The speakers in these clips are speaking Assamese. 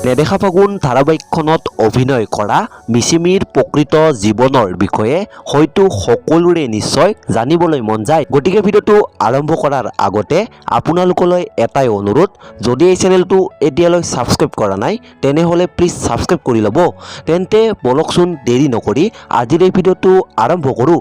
নেদেখা ফাগুন ধাৰাবাহিকখনত অভিনয় কৰা মিচিমিৰ প্ৰকৃত জীৱনৰ বিষয়ে হয়তো সকলোৰে নিশ্চয় জানিবলৈ মন যায়। গতিকে ভিডিঅ'টো আৰম্ভ কৰাৰ আগতে আপোনালোকলৈ এটাই অনুৰোধ, যদি এই চেনেলটো এতিয়ালৈ ছাবস্ক্ৰাইব কৰা নাই, তেনেহ'লে প্লিজ ছাবস্ক্ৰাইব কৰি ল'ব। তেন্তে বলকচোন, দেৰি নকৰি আজিৰ এই ভিডিঅ'টো আৰম্ভ কৰোঁ।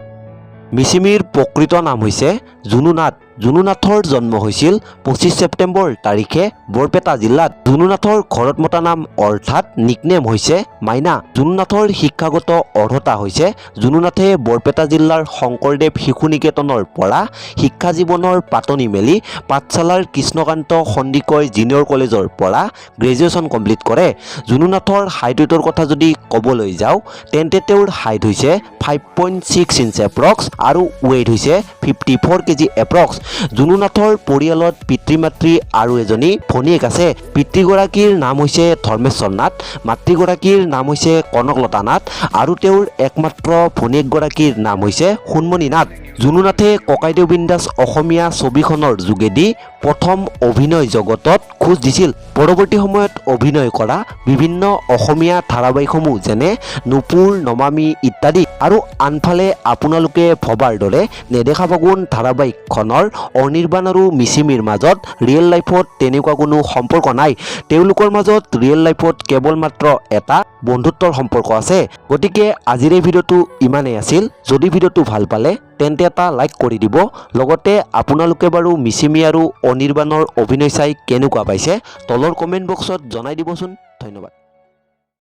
মিচিমিৰ প্ৰকৃত নাম হৈছে জুনু নাথ। জুনু নাথৰ জন্ম হৈছিল 25 ছেপ্টেম্বৰ তাৰিখে বৰপেটা জিলাত। জুনু নাথৰ ঘৰত মতা নাম অৰ্থাৎ নিকনেম হৈছে মাইনা। জুনু নাথৰ শিক্ষাগত অৰ্হতা হৈছে জুনু নাথে বৰপেটা জিলাৰ শংকৰদেৱ শিশু নিকেতনৰ পৰা শিক্ষা জীৱনৰ পাতনি মেলি পাঠশালাৰ কৃষ্ণকান্ত সন্দিকৈ জুনিয়ৰ কলেজৰ পৰা গ্ৰেজুৱেশ্যন কমপ্লিট কৰে। জুনু নাথৰ হাইট ৱেইটৰ কথা যদি ক'বলৈ যাওঁ, তেন্তে তেওঁৰ হাইট হৈছে 5.6 ইঞ্চ এপ্ৰক্স আৰু ৱেইট হৈছে 54 কেজি এপ্ৰক্স। জুনু নাথৰ পৰিয়ালত পিতৃ মাতৃ আৰু এজনী ভনীয়েক আছে। পিতৃগৰাকীৰ নাম হৈছে ধৰ্মেশ্বৰ নাথ, মাতৃগৰাকীৰ নাম হৈছে কনকলতা নাথ আৰু তেওঁৰ একমাত্ৰ ভনীয়েকগৰাকীৰ নাম হৈছে সোণমণি নাথ। জুনু নাথে ককাইদেউ বিন্দাছ অসমীয়া ছবিখনৰ যোগেদি প্ৰথম অভিনয় জগতত খোজ দিছিল। পৰৱৰ্তী সময়ত অভিনয় কৰা বিভিন্ন অসমীয়া ধাৰাবাহিকসমূহ যেনে নুপুৰ, নমামী ইত্যাদি। আৰু আনফালে আপোনালোকে ভবাৰ দৰে নেদেখা ফাগুন ধাৰাবাহিকখনৰ অনিৰ্বাণ আৰু মিচিমিৰ মাজত ৰিয়েল লাইফত তেনেকুৱা কোনো সম্পৰ্ক নাই। তেওঁলোকৰ মাজত ৰিয়েল লাইফত কেৱল মাত্ৰ এটা বন্ধুত্বৰ সম্পৰ্ক আছে। গতিকে আজিৰ এই ভিডিঅ'টো ইমানেই আছিল। যদি ভিডিঅ'টো ভাল পালে, তেন্তে এটা লাইক কৰি দিব। লগতে আপোনালোকে বাৰু মিচিমি আৰু অনিৰ্বাণৰ অভিনয় চাই কেনেকুৱা পাইছে, তলৰ কমেণ্ট বক্সত জনাই দিবচোন। ধন্যবাদ।